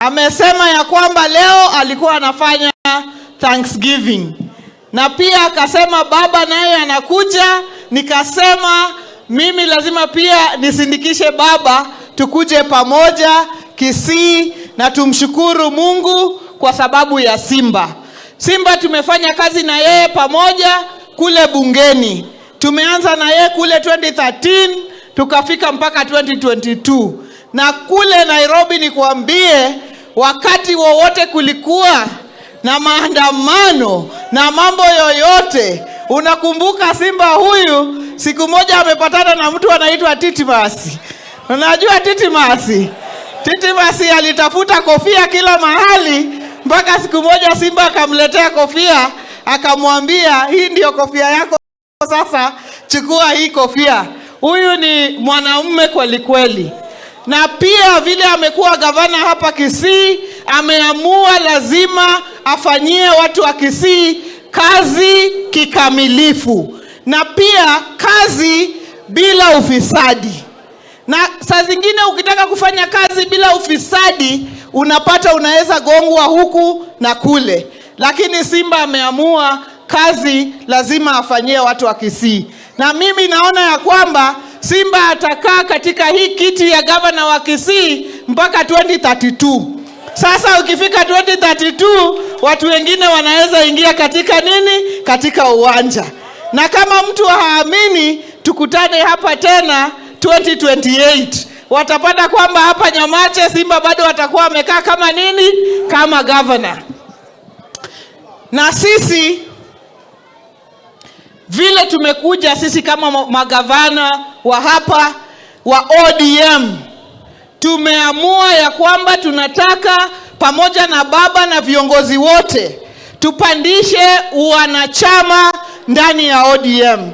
Amesema ya kwamba leo alikuwa anafanya Thanksgiving na pia akasema baba naye anakuja. Nikasema mimi lazima pia nisindikishe baba, tukuje pamoja Kisii na tumshukuru Mungu kwa sababu ya Simba. Simba tumefanya kazi na yeye pamoja kule bungeni. Tumeanza na yeye kule 2013 tukafika mpaka 2022 na kule Nairobi, nikuambie, wakati wowote kulikuwa na maandamano na mambo yoyote, unakumbuka Simba huyu siku moja amepatana na mtu anaitwa Titimasi. Unajua Titimasi? Titimasi alitafuta kofia kila mahali mpaka siku moja Simba akamletea kofia, akamwambia, "Hii ndiyo kofia yako sasa, chukua hii kofia." Huyu ni mwanaume kweli kweli, na pia vile amekuwa gavana hapa Kisii, ameamua lazima afanyie watu wa Kisii kazi kikamilifu, na pia kazi bila ufisadi. Na saa zingine ukitaka kufanya kazi bila ufisadi, unapata unaweza gongwa huku na kule, lakini Simba ameamua kazi lazima afanyie watu wa Kisii, na mimi naona ya kwamba Simba atakaa katika hii kiti ya gavana wa Kisii mpaka 2032. Sasa ukifika 2032 watu wengine wanaweza ingia katika nini? Katika uwanja. Na kama mtu haamini, tukutane hapa tena 2028 watapata kwamba hapa Nyamache Simba bado watakuwa wamekaa kama nini? Kama governor. Na sisi vile tumekuja sisi kama magavana wa hapa wa ODM, tumeamua ya kwamba tunataka pamoja na baba na viongozi wote tupandishe wanachama ndani ya ODM.